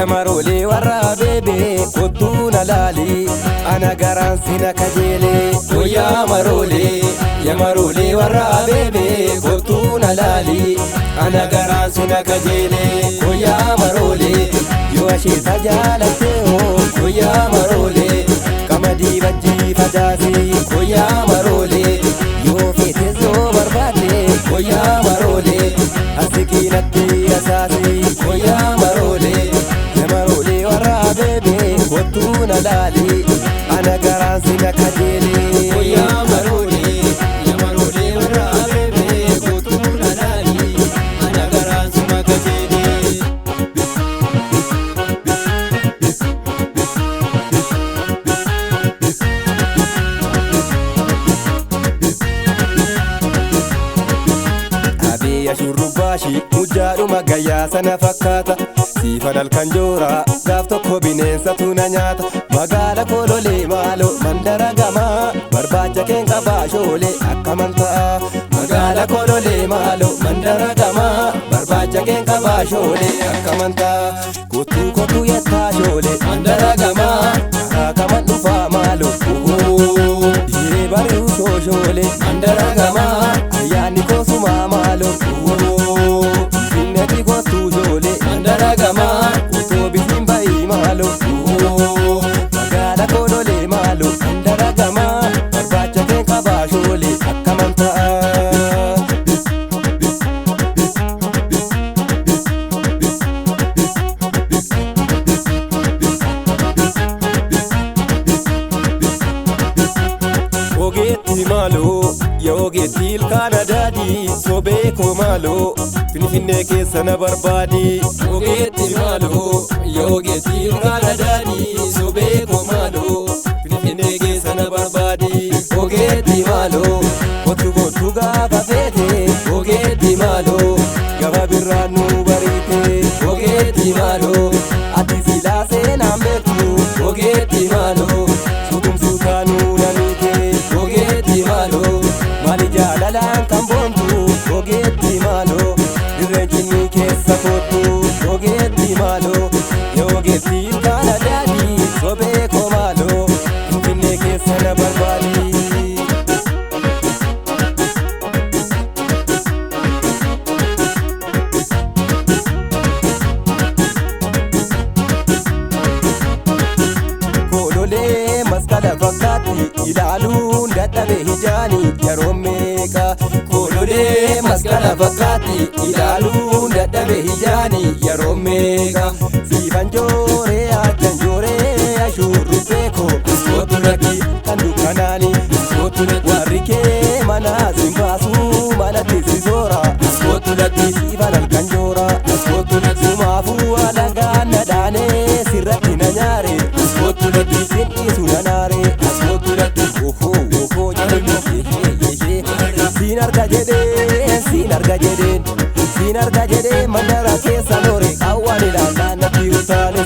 Yamarolee warra beebee kottuu na laali ana garaan sina kajeelee. Yamarolee yamarolee warra beebee kottuu na laali ana garaan sina kajeelee. Yamarolee yoo ashee tajaalattee hoo yamarolee qamadii bajjii facaasii. Yamarolee yoo feete soo barbaadde yamarolee asikiinatti asaasii. Yamarolee yamarolee warra beebee kottuu na laali ana garaan sina kajeelee. Yamarolee yamarolee warra beebee kottuu na laali ana garaan suma kajeelee. Abiyya shurrubbaashi mujaadhuma gayyaa sana fakkaata. Siifan halkan jooraa gaaf tokko bineensatu na nyaata. Magaala kololee maaloo mandara gamaa barbaacha keen qabaa shoolee akkaman ta'a. Magaala kololee maaloo mandara gamaa barbaacha keen qabaa shoolee akkaman ta'a. Kottuu kottuu yettaa shoolee mandara gamaa karaa kaman dhufaa maaloo. Dhiiree bari'uu shooshoolee mandara gamaa ayyaanni koosumaa maaloo. Finfinneetti kottuu shoolee mandara gamaa otoo bisiin bayii maaloo. Magaala kololee maaloo mandara gamaa barbaacha keen qabaa shoolee akkaman ta'a. Ogeetti maaloo yaa ogeetti ilkaan adaadii sobee koo maaloo finfinnee keessa na barbaadi. Ogeetti maaloo yaa ogeetti ilkaan adaadii sobee koo maaloo finfinnee keessa na barbaadi. Ogeetti maaloo kottu kottu gaafa feete. Ogeetti maaloo gaba birraan nu bariite. Ogeetti maaloo ati silaa seenaan beektu. Ogeetti maaloo suutumsuutaa nu namiite. Ogeetti maaloo maali jaalalaan kan boontu. Ogeetti maaloo dirreen cinnii keessa kottu. Ogeetti maaloo yaa ogeetti ilkaan adaadii sobee koo maaloo finfinnee keessa na barbaadi. Kololee maskala fakkaatti ilaaluun dadhabe hijaani yeroo meeqa. Kololee maskala fakkaatti ilaaluun dadhabe hijaani yeroo meeqa. Siifan jooree achan jooree ashuurrubbee koo kottu natti kan dukkanaani. Kottu natti Warri kee mana sin baasuu manatti si soora. Kottu natti Siifan halkan joora. Kottu natti Sumaafuu alagaan na dhaanee sirratti na nyaare. Kottu natti Sin dhiisu na naare. Kottu natti Ohoo ohoo jedhee siin arga jedhee siin arga jedheen siin arga jedhee mandara keessa loore qawwaan ilaalaa natti utaale.